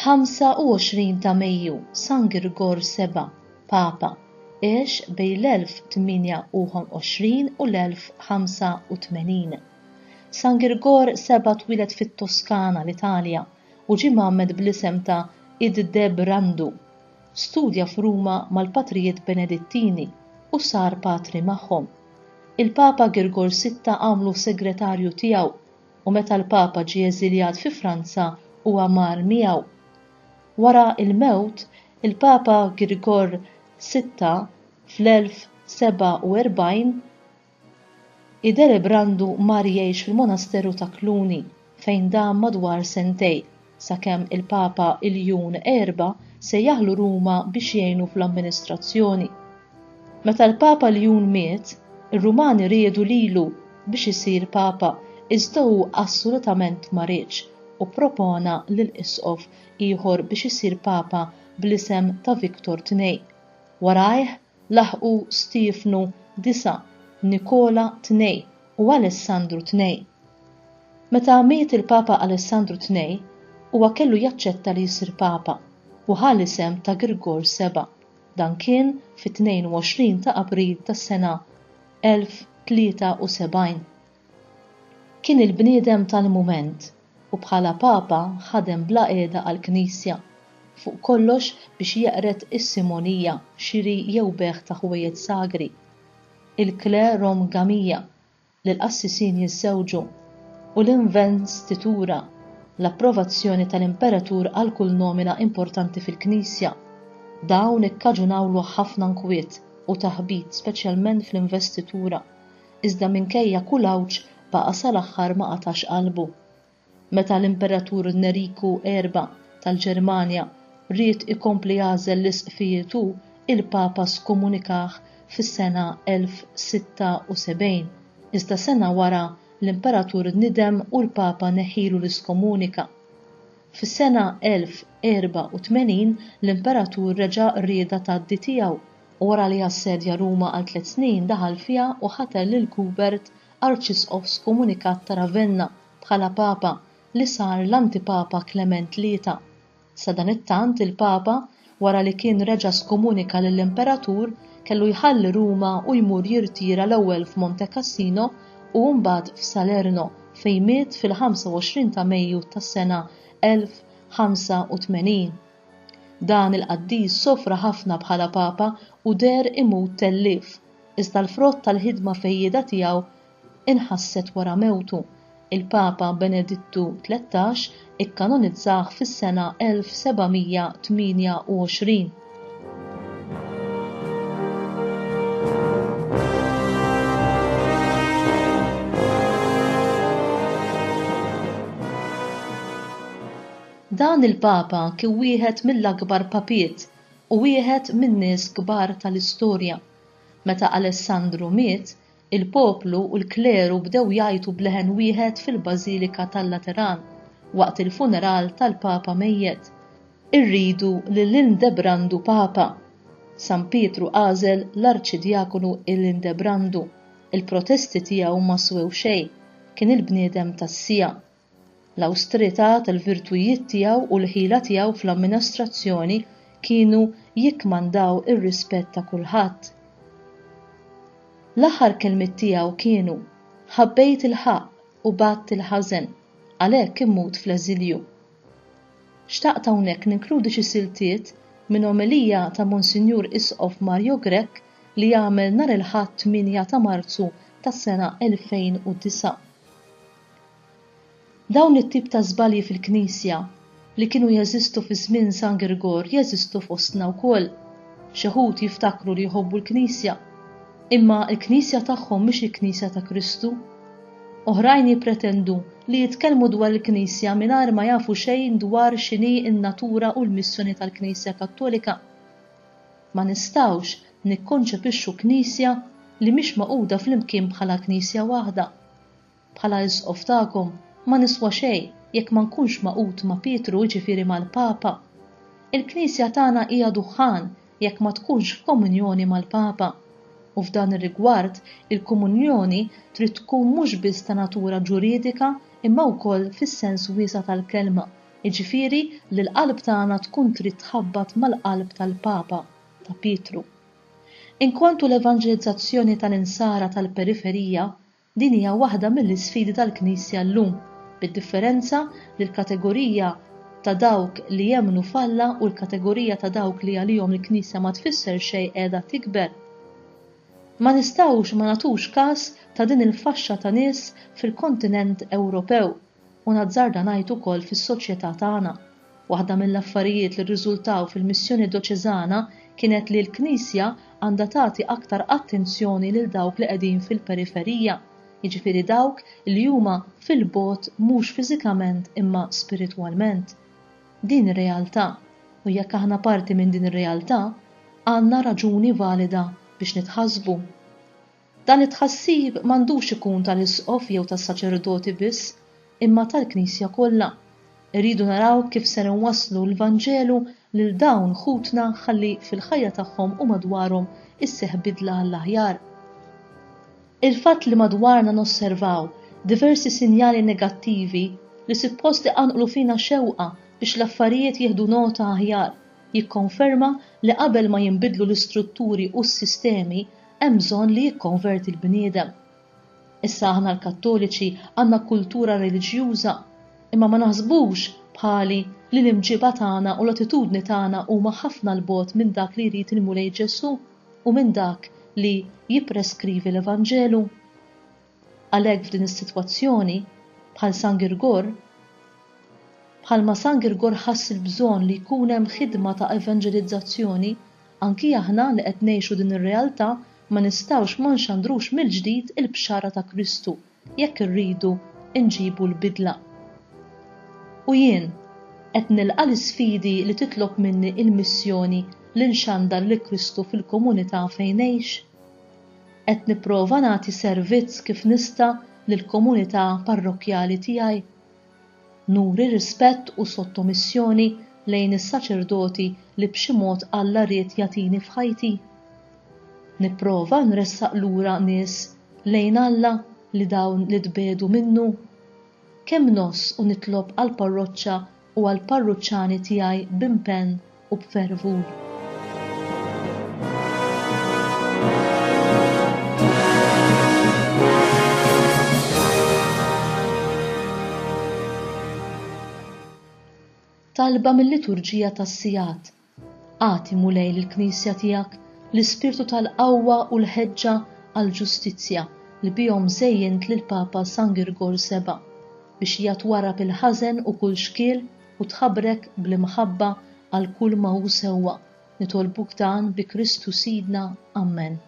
25 ta' Mejju, San Girgor Seba', Papa, għex bejn l-1028 u l-1085. San Girgor Seba' twieled fit-Toskana, l-Italja, u ġie mgħammed bl-isem ta' Iddebrandu. Studja f'Ruma mal-Patrijiet Benedittini u sar patri magħhom. Il-Papa Girgor Sitta għamlu segretarju tiegħu u meta l-Papa ġie eżiljat fi Franza huwa mar miegħu. Wara l-mewt il-Papa Girgor Sitta fl-1047, Idelebrandu mar jgħix fil-monasteru ta' Cluny fejn dam madwar sentej sakemm il-Papa Iljun Erba' sejjaħlu Ruma biex jgħinu fl-amministrazzjoni. Meta l-Papa Ljun miet, ir-Rumani riedu lilu biex isir Papa iżda hu assolutament ma riedx u ppropona lil isqof ieħor biex isir Papa bl-isem ta' Victor Tnej. Warajh laħqu Stiefnu Disa', Nikola Tnej u Alessandru Tnej. Meta miet il-Papa Alessandru Tnej, huwa kellu jaċċetta li jsir Papa u ħa l-isem ta' Girgor Seba'. Dan kien fit-22 ta' April tas-sena 1073. Kien il-bniedem tal-mument u bħala Papa ħadem bla qiegħda għall-Knisja, fuq kollox biex jeqred is-simonija, xiri jew bejgħ ta' ħwejjeġ sagri, il-kleromgamija, li l-qassisin jiżżewġu, u l-investitura, l-approvazzjoni tal-imperatur għal kull nomina importanti fil-Knisja. Dawn ikkaġunawlu ħafna nkwiet u taħbit speċjalment fl-investitura, iżda minkejja kull għawġ baqa' sal-aħħar ma qatax qalbu. Meta l-Imperatur Neriku Erba' tal-Ġermanja ried ikompli jagħżel l-isqfijiet hu, il-Papa skomunikah fis-sena 1076. Iżda sena wara l-Imperatur nidem u l-Papa neħħilu l-iskomunika. Fis-sena 1084 l-Imperatur reġa' riedha tgħaddi tiegħu u wara li assedja Ruma għal tliet snin daħal fiha u ħater lil Kubert Arċisqof skomunikat ta' Ravenna bħala Papa li sar l-Antipapa Klement Tlieta. Sadanittant il-Papa, wara li kien reġa' skomunika lill-Imperatur, kellu jħalli Ruma u jmur jirtira l-ewwel f'Monte Cassino u mbagħad f'Salerno fejn miet fil-25 ta' Mejju tas-sena 1085. Dan il-qaddis sofra ħafna bħala Papa u deher imut tellief, iżda l-frott tal-ħidma fejjieda tiegħu inħasset wara mewtu. Il-Papa Benedittu 13 ikkanonizzah fis-sena 1728. Dan il-Papa kien wieħed mill-akbar papiet u wieħed min-nies kbar tal-istorja. Meta Alessandru miet, il-poplu u l-kleru bdew jgħajtu b'leħen wieħed fil-Bażilika tal-Lateran waqt il-funeral tal-Papa mejjet, Irridu lil Indebrandu Papa! San Pietru għażel l-Arċidjakonu Ilindebrandu. Il-protesti tiegħu ma swew xejn, kien il-bniedem tas-siegħa. L-awsterità tal-virtujiet tiegħu u l-ħila tiegħu fl-amministrazzjoni kienu jikkmandaw ir-rispett ta' kulħadd. L-aħħar kelmiet tiegħu kienu, Ħabbejt il-ħaqq u bgħadt il-ħażen, għalhekk immut fl-eżilju. Xtaqt hawnhekk ninkludi xi siltiet minn omelija ta' Monsinjur Isqof Mario Grech li għamel nhar il-Ħadd 8 ta' Marzu tas-sena 2009. Dawn it-tip ta' żbalji fil-Knisja, li kienu jeżistu fi żmien San Girgor jeżistu fostna wkoll. Xi wħud jiftakru li jħobbu l-Knisja. Imma l-Knisja tagħhom mhix il-Knisja ta' Kristu. Oħrajn jippretendu li jitkellmu dwar il-Knisja mingħajr ma jafu xejn dwar x'inhi n-natura u l-missjoni tal-Knisja Kattolika. Ma nistgħux nikkonċepixxu Knisja li mhix magħquda flimkien bħala Knisja waħda. Bħala Isqof tagħkom ma niswa xejn jekk ma nkunx magħqud ma' Pietru jiġifieri mal-Papa. Il-Knisja tagħna hija duħħan jekk ma tkunx f'komunjoni mal-Papa. U f'dan ir-rigward il-komunjoni trid tkun mhux biss ta' natura ġuridika imma wkoll fis-sens wiesa' tal-kelma. Jiġifieri li l-qalb tagħna tkun trid tħabbat mal-qalb tal-Papa, ta' Pietru. Inkwantu l-evanġelizzazzjoni tal-Insara tal-periferija, din hija waħda mill-isfidi tal-Knisja llum, bid-differenza li l-kategorija ta' dawk li jemmnu f'Alla u l-kategorija ta' dawk li għalihom il-Knisja ma tfisser xejn qiegħda tikber. Ma nistgħux ma nagħtux kas ta' din il-faxxa ta' nies fil-kontinent Ewropew u nazzarda ngħid ukoll fis-soċjetà tagħna. Waħda mill-affarijiet li rriżultaw fil-missjoni doċeżana kienet li l-Knisja għandha tagħti aktar attenzjoni lil dawk li qegħdin fil-periferija, jiġifieri dawk li huma fil-bogħod mhux fiżikament imma spiritwalment. Din realtà, u jekk aħna parti minn din ir-realtà, għandna raġuni valida biex nitħassbu. Dan it-tħassib m'għandux ikun tal-isqof jew tas-saċerdoti biss, imma tal-Knisja kollha. Irridu naraw kif ser inwasslu l-Vanġelu lil dawn ħutna ħalli fil-ħajja tagħhom u madwarhom isseħħ bidla għall-aħjar. Il-fatt li madwarna nosservaw diversi sinjali negattivi li sippost iqanqlu fina xewqa biex l-affarijiet jieħdu nota aħjar, jikkonferma li qabel ma jinbidlu l-istrutturi u s-sistemi hemm bżonn li jikkonverti l-bniedem. Issa aħna l-Kattoliċi għandna kultura reliġjuża, imma ma naħsbux, bħali, li l-imġiba tagħna u l-attitudni tagħna huma ħafna 'l bogħod minn dak li jrid il-Mulej Ġesù u minn dak li jippreskrivi l-Evanġelu. Għalhekk f'din is-sitwazzjoni, bħal San Girgor, bħalma San Girgor ħass il-bżonn li jkun hemm ħidma ta' evanġelizzazzjoni, anki aħna li qed ngħixu din ir-realtà ma nistgħux ma nxandrux mill-ġdid il-bxara ta' Kristu jekk irridu nġibu l-bidla. U jien, qed nilqa' l-isfidi li titlob minni l-missjoni li nxandar lil Kristu fil-komunità fejn ngħix? Qed nipprova nagħti servizz kif nista' lill-komunità parrokkjali tiegħi? Nuri rispett u sottomissjoni lejn is-saċerdoti li b'xi mod Alla ried jagħtini f'ħajti? Nipprova nressaq lura nies lejn Alla li dawn li tbiegħdu minnu? Kemm ngħożż u nitlob għall-parroċċa u għall-parruċċani tiegħi b'impenn u b'fervur? Talba mil-Liturġija tas-Sigħat Agħti, Mulej, lill-Knisja tiegħek l-ispirtu tal-qawwa u l-ħeġġa għall-ġustizzja li bihom żejjint lill-Papa San Girgor Seba', biex hija twarrab il-ħażen u kull xkiel u tħabrek bl-imħabba għal kull ma hu sewwa. Nitolbuk dan bi Kristu Sidna. Ammen.